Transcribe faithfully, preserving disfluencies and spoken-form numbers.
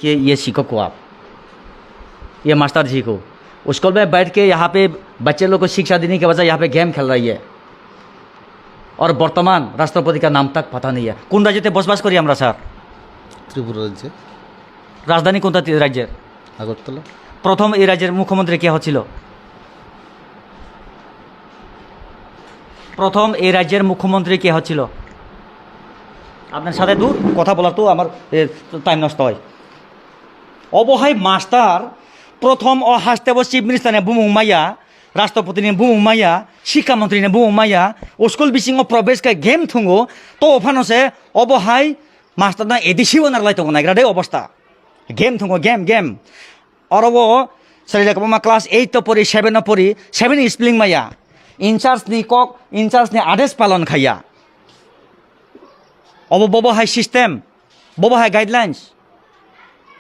कि ये शिक्षक को आप, ये मास्टर जी को, स्कूल में बैठ के यहाँ पे बच्चे लोग को शिक्षा देने के बजाय यहाँ पे गेम खेल रही है। और वर्तमान राष्ट्रपति का नाम तक पता नहीं है। কোন রাজ্যতে বসবাস করি আমরা, স্যার? ত্রিপুরা রাজ্যে। রাজধানী কোনটা তি-, রাজ্যের? আগরতলা। প্রথম এই রাজ্যের মুখ্যমন্ত্রী কে হচ্ছিল? প্রথম এই রাজ্যের মুখ্যমন্ত্রী কে হচ্ছিল? আপনার সাথে দূর কথা বলার তো আমার, এ, টাইম নষ্ট হয়। Obo hai master, prothom o haste bo chief minister ni bumung maya, rashtrapati ni bumung maya, shikha mantri ni bumung maya, o school bisingo probesh khe game thungo, to phano se obo hai master na A D C o narwlai tongo naigra de obostha. Game thungo, game, game. Oro bo chwrai rok kwbangma class eight to pori, seven o pori, seven ni spelling maya. In charge ni kok, in charge ni ades palon khaiya. Obo bobo hai system, bobo hai guidelines.